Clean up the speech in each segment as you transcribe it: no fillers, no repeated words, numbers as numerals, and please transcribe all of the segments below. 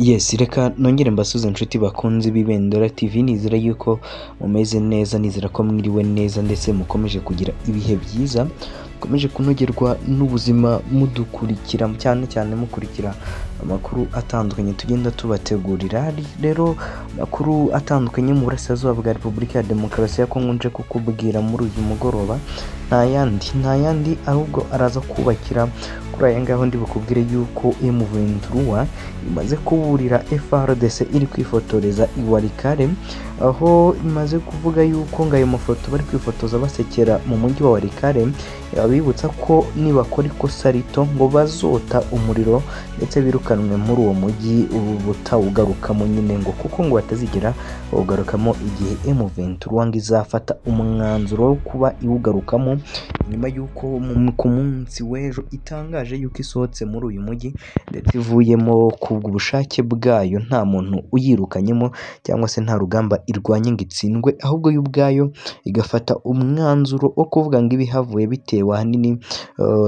Yes, reka nongere mbasuze inshuti bakunze b'Ibendera TV, nizera yuko mumeze neza, nizera ko mwiriwe neza ndetse mukomeje kugira ibihe byiza, mukomeje kunogerwa n'ubuzima mudukurikira, cyane cyane mukurikira amakuru atandukanye tugenda tubategurira. Rero amakuru atandukanye mu burasirazuba bwa Repubulika ya Demokarasi ya Kongo nje kukubwira muri uyu mugoroba nta yandi ahubwo araza kubakira kuri aya ngaho. Ndi bukubwire yuko M23 imaze kuburira FARDC iri kwifotoreza i Walikale, aho imaze kuvuga yuko ngo ayo mafoto bari kwifotoza basekera mu mujyi wa Walikale abibutsa ko nibakora ikosa rito ngo bazota umuriro ndetse birukanwe muri uwo mujyi butawugarukamo nyine, ngo kuko ngo batazigera bawugarukamo igihe M23 ngo izafata umwanzuro wo kuba iwugarukamo, nyuma y'uko ku munsi w'ejo itangaje yuko isohotse muri uyu mujyi ndetse ivuyemo ku bushake bwayo, nta muntu uyirukanyemo cyangwa se nta rugamba irwanye ngo itsindwe, ahubwo yo ubwayo igafata umwanzuro wo kuvuga ngo ibihavuye bitewe ahanini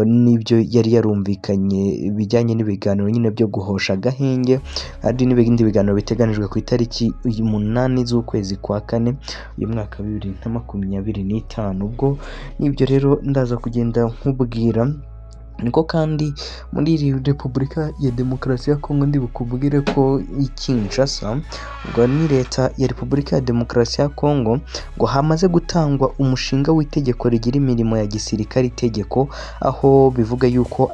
n'ibyo yari yarumvikanye bijyanye n'ibiganiro nyine byo guhosha agahenge, hari n'ibindi biganiro biteganijwe ku itariki 8 z'ukwezi kwa kane uyu mwaka wa 2025. Ubwo n'ibyo rero ndaza kugenda nkubwira. Niko kandi muri iri Repubulika ya Demokarasi ya Kongo ndi bukubwire ko i Kinshasa, ubwo ni leta ya Repubulika ya Demokarasi ya Kongo, ngo hamaze gutangwa umushinga w'itegeko rigira imirimo ya gisirikare itegeko, aho bivuga yuko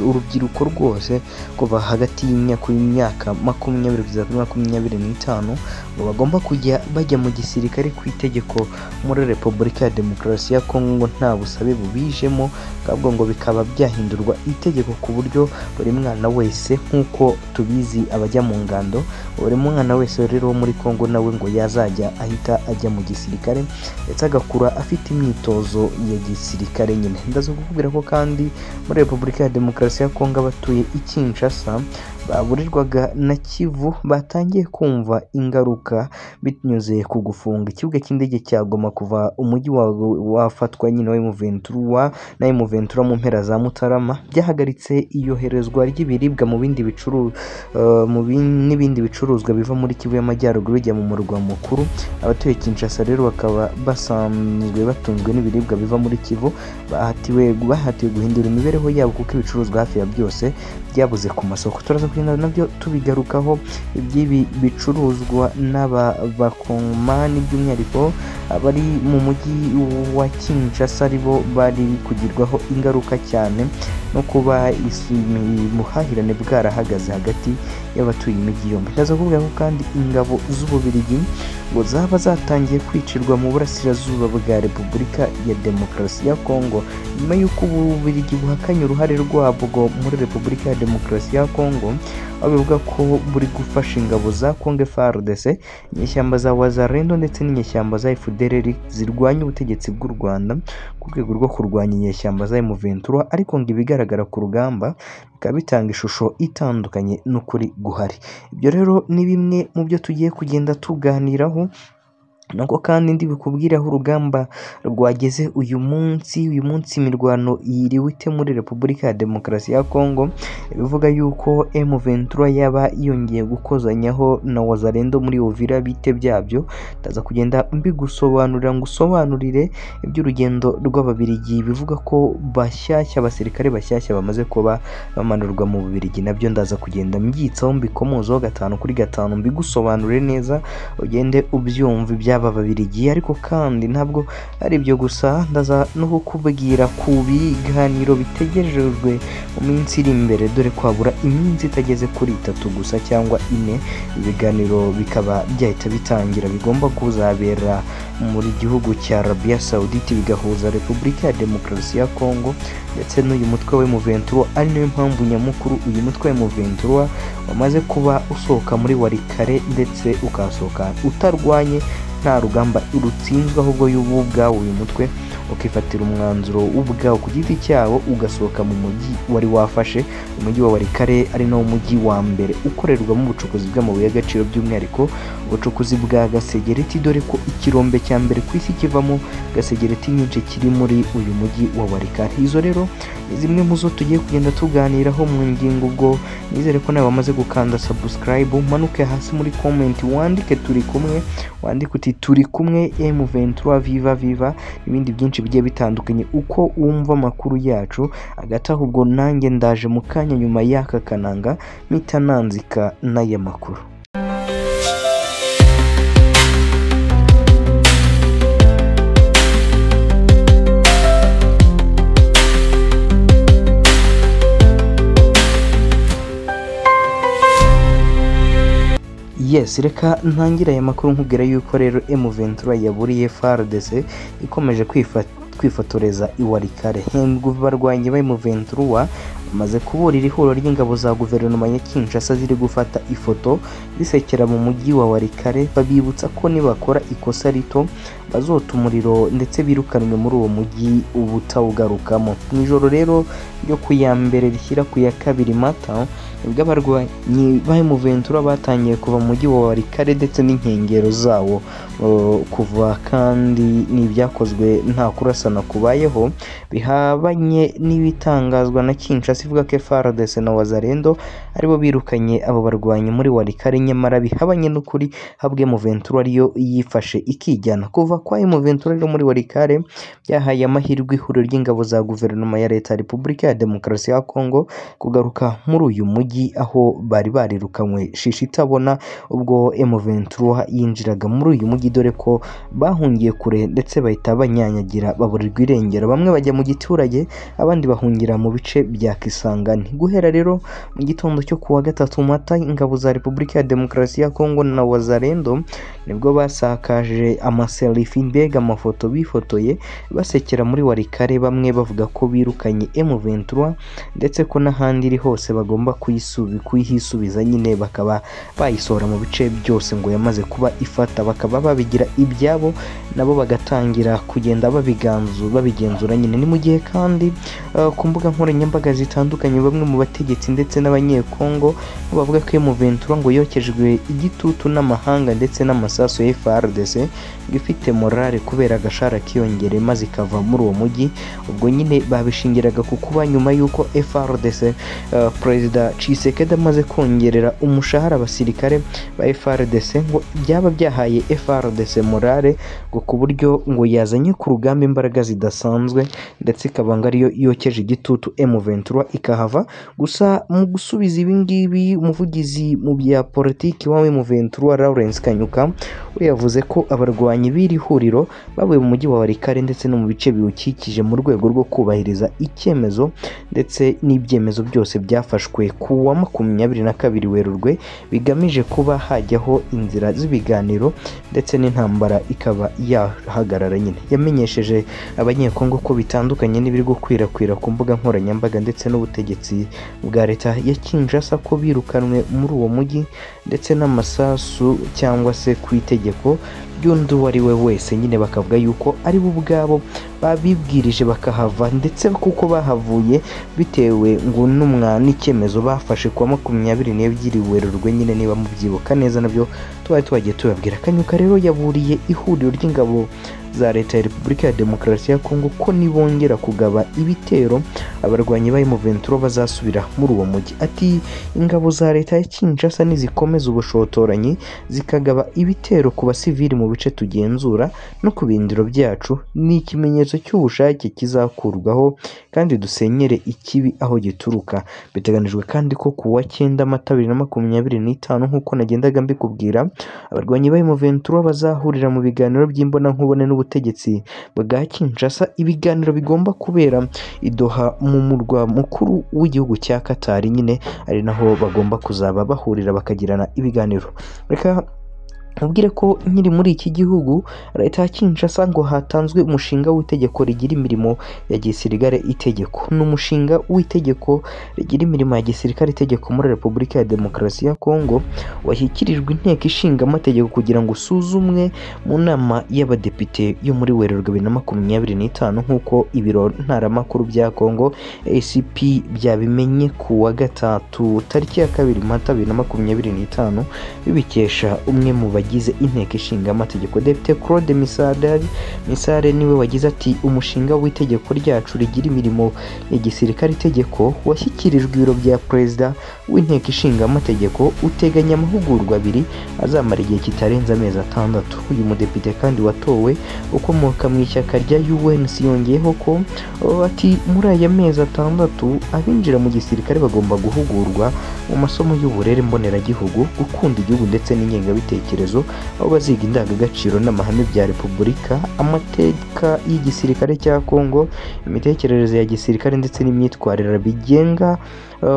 urubyiruko rwose kuva hagati y'imyaka 20 kugeza kuri 25 ngo bagomba kujya bajya mu gisirikare ku itegeko muri Repubulika ya Demokarasi ya Kongo, nta busabe bubijemo, ahubwo ngo bikaba byahindurwa itegeko ku buryo buri mwana wese, nk'uko tubizi abajya mu ngando, buri mwana wese rero wo muri Kongo nawe ngo yazajya ahita ajya mu gisirikare ndetse agakura afite imyitozo ya gisirikare nyine. Ndaza kukubwira ko kandi muri Repubulika ya Demokarasi ya Kongo abatuye i Kinshasa baburirwaga na Kivu batangiye kumva ingaruka binyuze ku gufunga ikibuga cy'indege cya Goma kuva umujyi wafatwa nyine wa M23 na M23 mu mpera za Mutarama, byahagaritse iyoherezwa ry'ibiribwa mu bindi bicuru mu n'ibindi bicuruzwa biva muri Kivu y'Amajyaruguru bijya mu murwa mukuru. Abatuye Kinshasa rero bakaba basanzwe batunzwe n'ibiribwa biva muri Kivu, bahatiwe guhindura imibereho yabo kuko ibicuruzwa hafi ya byose byabuze ku masoko. Turaza kugenda nabyo tubigarukaho iby'ibi bicuruzwa n'aba bakongomani, by'umwihariko abari mu mujyi wa Kinshasa aribo bari kugirwaho ingaruka cyane no kuba ubuhahirane bwarahagaze hagati y'abatuye imijyi yombi. Ndaza kuvuga ko kandi ingabo z'Ububiligi ngo zaba zatangiye kwicirwa mu burasirazuba bwa Repubulika ya Demokarasi ya Kongo, nyuma y'uko Ububiligi buhakanye uruhare rwabwo muri Repubulika ya Demokarasi ya Kongo, aho bivuga ko buri gufasha ingabo za Kongo FARDC, inyeshyamba za Wazalendo ndetse n'inyeshyamba za FDLR zirwanya ubutegetsi bw'u Rwanda ku rwego rwo kurwanya inyeshyamba za M23, ariko ngo ibigaragara ku rugamba bikaba bitanga ishusho itandukanye n'ukuri guhari. Ibyo rero ni bimwe mu byo tugiye kugenda tuganiraho. Nako kandi ndi bukubwire aho urugamba rwageze uyu munsi. Uyu munsi imirwano yiriwe ite muri Repubulika ya Demokarasi ya Kongo? Bivuga yuko M23 yaba yongeye gukozanyaho na Wazalendo muri Uvira, bite byabyo? Ndaza kugenda mbigusobanurira, ngusobanurire iby'urugendo rw'Ababiligi bivuga ko bashyashya, abasirikare bashyashya bamaze kuba bamanurwa mu Bubiligi, nabyo ndaza kugenda mbyitsaho, mbikomozaho gatanu kuri gatanu, mbigusobanurire neza ugende ubyumva iby'aba Babirigi. Ariko kandi ntabwo ari ibyo gusa, ndaza no kukubwira ku biganiro bitegerejwe mu minsi iri imbere, dore kwabura iminsi itageze kuri 3 gusa cyangwa 4 ibiganiro bikaba byahita bitangira, bigomba kuzabera muri gihugu cya Arabia Saudite, bigahuza Repubulika ya Demokarasi ya Kongo ndetse n'uyu mutwe wa M23, ari nayo mpamvu nyamukuru uyu mutwe wa M23 wamaze kuba usohoka muri Walikale ndetse ukasohoka utarwanye, nta rugamba rutsinzwe, ahubwo y'ubu ubwawo uyu mutwe ukifatira umwanzuro ubwawo ku giti cyawo ugasohoka mu mujyi wari wafashe, umujyi wa Walikale ari nawo mujyi wa mbere ukorerwamo ubucukuzi bw'amabuye y'agaciro, by'umwihariko ubucukuzi bwa gasegereti, dore ko ikirombe cya mbere ku isi kivamo gasegereti nyinshi kiri muri uyu mujyi wa Walikale. Izo rero Zimwe mu zo tugiye kugenda tuganiraho mu ngingo. Ubwo nizere ko nawe wamaze gukanda subscribe, umanuke hasi muri comment wandike turi kumwe, wandike uti turi kumwe M23 viva viva, n'ibindi byinshi bigiye bitandukanye uko wumva amakuru yacu. Hagati aho ubwo nanjye ndaje mu kanya nyuma y'aka kananga mpita nanzika n'aya makuru. Yes, reka ntangire aya makuru nkubwira yuko rero M23 yaburiye FARDC ikomeje kwifotoreza i Walikale. Barwanyi ba M23 bamaze kuburira ihuriro ry'ingabo za guverinoma ya Kinshasa ziri gufata ifoto zisekera mu mujyi wa Walikale, babibutsa ko nibakora ikosa rito bazota umuriro ndetse birukanwe muri uwo mujyi ubutawugarukamo. Mu ijoro rero ryo ku ya mbere rishyira ku ya 2 Mata, nibwo abarwanyi ba M23 batangiye kuva mu mujyi wa Walikale ndetse n'inkengero zawo. Kuva kandi n'ibyakozwe nta kurasana kubayeho, bihabanye n'ibitangazwa na Kinshasa ivuga ko FARDC na Wazalendo aribo birukanye abo barwanyi muri Walikale, nyamara bihabanye n'ukuri habwe M23 ariyo yifashe ikijyana. Kuva kwa M23 rero muri Walikale byahaye amahirwe ihuriro ry'ingabo za guverinoma ya Leta ya Repubulika ya Demokarasi ya Kongo kugaruka muri uyu mujyi aho bari barirukanywe shishi itabona ubwo M23 yinjiraga muri uyu mujyi, dore ko bahungiye kure ndetse bahita banyanyagira baburirwa irengero, bamwe bajya mu giturage abandi bahungira mu bice bya Kisangani. Guhera rero mu gitondo cyo kuwa 3 Mata, ingabo za Repubulika ya Demokarasi ya Kongo na Wazalendo nibwo basakaje amaselifi, mbega amafoto bifotoye basekera muri Walikale, bamwe bavuga ko birukanye M23 ndetse ko n'ahandi iri hose bagomba kuyisubiza nyine, bakaba bayisohora mu bice byose ngo yamaze kuba ifata, bakaba babigira ibyabo nabo bagatangira kugenda babigenzura nyine. Ni mu gihe kandi ku mbuga nkoranyambaga zitandukanye bamwe mu bategetsi ndetse n'abanyekongo bavuga ko M23 ngo yokejwe igitutu n'amahanga ndetse n'amasasu ya FARDC ngo ifite morale kubera agashara kiyongere maze ikava muri uwo mujyi. Ubwo nyine babishingiraga ku kuba nyuma y'uko FARDC Perezida Tshisekedi amaze kongerera umushahara abasirikare ba FARDC ngo byaba byahaye FARDC morale ngo ku buryo ngo yazanye ku rugamba imbaraga zidasanzwe ndetse ikaba ngo ariyo yokeje igitutu M23 ikahava. Gusa mu gusubiza ibi ngibi, umuvugizi mu bya politiki wa M23 Lawrence Kanyuka we yavuze ko abarwanyi b'iri huriro bavuye mu mujyi wa Walikale ndetse no mu bice biwukikije mu rwego rwo kubahiriza icyemezo ndetse n'ibyemezo byose byafashwe ku wa 22 Werurwe bigamije kuba hajyaho inzira z'ibiganiro ndetse n'intambara ikaba yahagarara nyine. Yamenyesheje abanyekongo ko bitandukanye n'ibiri gukwirakwira ku mbuga nkoranyambaga ndetse n'ubutegetsi bwa leta ya Kinshasa ko birukanwe muri uwo mujyi ndetse n'amasasu cyangwa se ku itegeko ry'undi uwo ari we wese nyine, bakavuga yuko ari bo ubwabo babibwirije bakahava, ndetse kuko bahavuye bitewe ngo n'icyemezo bafashe kuwa 22 Werurwe nyine, niba mubyibuka neza nabyo tubaye twagiye tubabwira. Kanyuka rero yaburiye ihuriro ry'ingabo za Leta ya Repubulika ya Demokarasi ya Kongo ko nibongera kugaba ibitero abarwanyi ba M23 bazasubira muri uwo mujyi. Ati ingabo za Leta ya Kinshasa nizikomeza ubushotoranyi zikagaba ibitero ku basivili mu bice tugenzura no ku bindiro byacu, ni ikimenyetso cy'ubushake kizakurwaho kandi dusenyere ikibi aho gituruka. Biteganijwe kandi ko ku wa 9 Mata 2025 nk'uko nagendaga mbikubwira, abarwanyi ba M23 bazahurira mu biganiro by'imbonankubone n'ubutegetsi bwa Kinshasa, ibiganiro bigomba kubera i Doha mu murwa mukuru w'igihugu cya Qatar nyine, ari naho bagomba kuzaba bahurira bakagirana ibiganiro. Reka Mubwire ko nkiri muri iki gihugu leta ya Kinshasa ngo hatanzwe umushinga w'itegeko rigira imirimo ya gisirikare itegeko. Ni umushinga w'itegeko rigira imirimo ya gisirikare itegeko muri Repubulika ya Demokarasi ya Kongo washyikirijwe inteko ishinga amategeko kugira ngo usuzumwe mu nama y'abadepite yo muri Werurwe 2025 nk'uko ibiro ntaramakuru bya Kongo ACP byabimenye ku wa gatatu tariki ya 2 Mata 2025 bibikesha umwe mu bagize bagize inteko ishinga amategeko. Depite Claude Misare niwe wagize ati umushinga w'itegeko ryacu rigira imirimo ya gisirikare, itegeko washyikirijwe ibiro bya perezida w'inteko ishinga amategeko, uteganya amahugurwa abiri azamara igihe kitarenze amezi 6. Uyu mudepite kandi watowe ukomoka mu ishyaka rya UNC yongeyeho ko ati muri aya mezi 6 abinjira mu gisirikare bagomba guhugurwa mu masomo y'uburere mboneragihugu, gukunda igihugu ndetse n'ingengabitekerezo, aho baziga indangagaciro n'amahame bya Repubulika, amateka y'igisirikare cya Kongo, imitekerereze ya gisirikare ndetse n'imyitwarire bigenga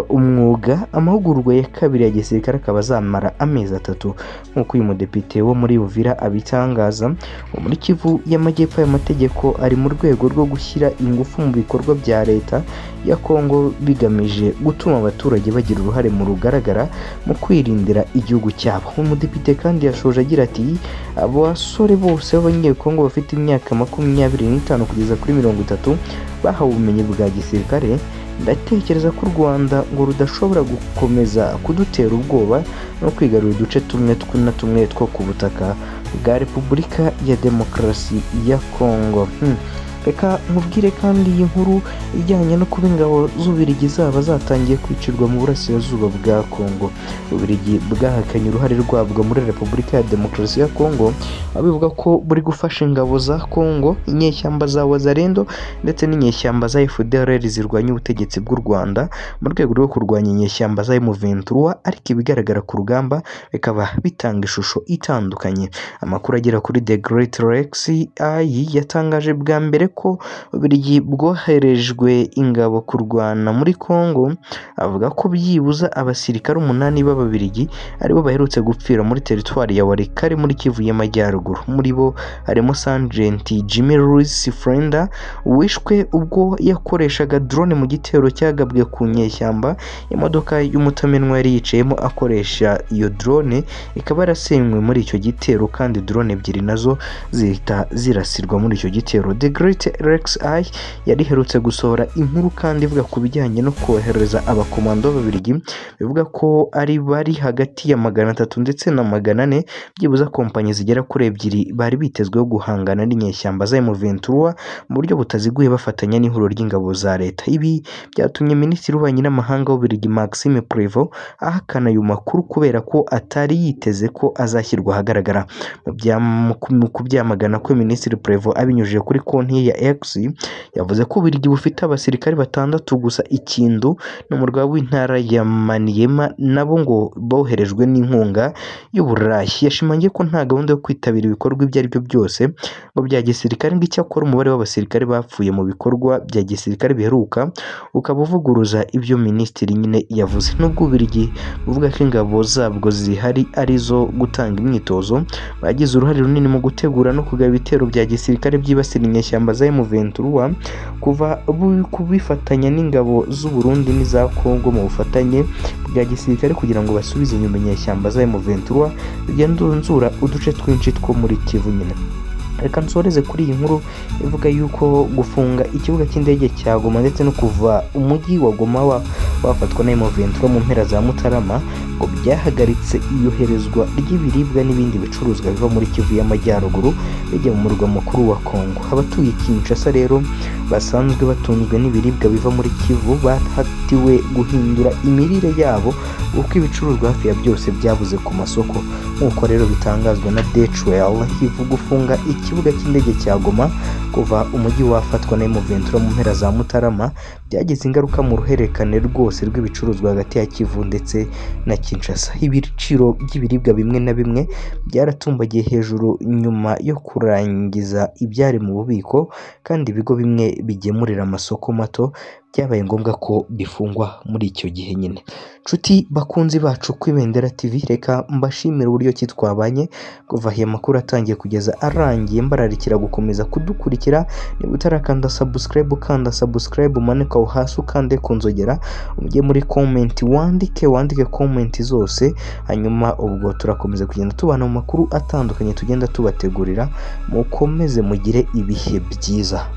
umwuga. Amahugurwa ya kabiri ya gisirikare akaba azamara amezi 3 nk'uko uyu mudepite wo muri Uvira abitangaza. Muri Kivu y'Amajyepfo, aya mategeko ari mu rwego rwo gushyira ingufu mu bikorwa bya leta ya Kongo bigamije gutuma abaturage bagira uruhare mu rugaragara mu kwirindira igihugu cyabo. Umudepite kandi yashoje agira ati abasore bose b'abanyekongo bafite imyaka 25 kugeza kuri 30 bahawe ubumenyi bwa gisirikare. Ndatekereza ko u Rwanda ngo rudashobora gukomeza kudutera ubwoba no kwigarurira uduce tumwe na tumwe two ku butaka bwa Repubulika ya Demokarasi ya Kongo. Reka mubwire kandi iyi nkuru ijyanye no kuba ingabo z'Ububiligi zaba zatangiye kwicirwa mu burasirazuba bwa Kongo. Ububiligi bwahakanye uruhare rwabwo muri Repubulika ya Demokarasi ya Kongo, abivuga ko buri gufasha ingabo za Kongo, inyeshyamba za Wazalendo ndetse n'inyeshyamba za FDLR zirwanya ubutegetsi bw'u Rwanda mu rwego rwo kurwanya inyeshyamba za M23, ariko ibigaragara ku rugamba bikaba bitanga ishusho itandukanye. Amakuru agera kuri The Great Rex Eye yatangaje bwa mbere ko Ububiligi bwoherejwe ingabo kurwana muri Kongo, avuga ko byibuza abasirikare 8 b'Ababiligi aribo baherutse gupfira muri teritwari ya Walikale muri Kivu y'Amajyaruguru. Muri bo harimo Sergeant Jimmy Louis Frenda wishwe ubwo yakoreshaga drone mu gitero cyagabwe ku nyeshyamba. Imodoka y'umutamenwa yari yicayemo akoresha iyo drone ikaba yarasenywe muri icyo gitero, kandi drone 2 nazo zihita zirasirwa muri icyo gitero. The Great Rex Eye yari iherutse gusohora inkuru kandi ivuga ku bijyanye no kohereza abakomando b'Ababiligi, bivuga ko ari bari hagati ya 300 ndetse na 400, byibuza kompanyi zigera kuri 2 bari bitezweho guhangana n'inyeshyamba za M23 mu buryo butaziguye bafatanya n'ihuriro ry'ingabo za leta. Ibi byatumye Minisitiri w'Ububanyi n'Amahanga w'Ububiligi Maxime Prévost ahakana ayo makuru kubera ko atari yiteze ko azashyirwa ahagaragara. Mu kubyamagana ko Minisitiri Prévost abinyujije kuri konti ye ya X yavuze ko Ububiligi bufite abasirikare 6 gusa Ikindu n'umurwa w'intara ya Maniema, nabo ngo boherejwe n'inkunga y'Uburayi. Yashimangiye ko nta gahunda yo kwitabira ibikorwa ibyo ari byo byose ngo bya gisirikare, ngo icyakora umubare w'abasirikare bapfuye mu bikorwa bya gisirikare biheruka ukaba uvuguruza ibyo minisitiri nyine yavuze. Nubwo Ububiligi buvuga ko ingabo zabwo zihari arizo gutanga imyitozo, bagize uruhare runini mu gutegura no kugaba ibitero bya gisirikare byibasira inyeshyamba za M23 kuva kubifatanya n'ingabo z'u Burundi n'iza Kongo mu bufatanye bwa gisirikare kugira ngo basubize inyuma inyeshyamba za M23 bigenzura uduce twinshi two muri Kivu nyine. Reka nsoreze kuri iyi nkuru ivuga yuko gufunga ikibuga cy'indege cya Goma ndetse no kuva umujyi wa Goma wafatwa na M23 mu mpera za Mutarama ngo byahagaritse iyoherezwa ry'ibiribwa n'ibindi bicuruzwa biva muri Kivu y'Amajyaruguru bijya mu murwa mukuru wa Kongo. Abatuye Kinshasa rero basanzwe batunzwe n'ibiribwa biva muri Kivu bahatiwe guhindura imirire yabo kuko ibicuruzwa hafi ya byose byabuze ku masoko, nk'uko rero bitangazwa na Dechwell. Gufunga ikibuga cy'indege cya Goma kuva umujyi wafatwa na M23 mu mpera za Mutarama byagize ingaruka mu ruhererekane rwose rw'ibicuruzwa hagati ya Kivu ndetse na Kinshasa. Ibiciro by'ibiribwa bimwe na bimwe byaratumbagiye hejuru nyuma yo kurangiza ibyari mu bubiko, kandi ibigo bimwe bigemurira amasoko mato byabaye ngombwa ko bifungwa muri icyo gihe nyine. Nshuti bakunzi bacu ku Ibendera TV, reka mbashimire uburyo ki twabanye kuva aya makuru atangiye kugeza arangiye, mbararikira gukomeza kudukurikira. Niba utarakanda subscribe, ukanda subscribe, umanuka aho hasi ukande ku nzogera, ujye muri comment wandike comment zose, hanyuma ubwo turakomeza kugenda tubana mu makuru atandukanye tugenda tubategurira. Mukomeze mugire ibihe byiza.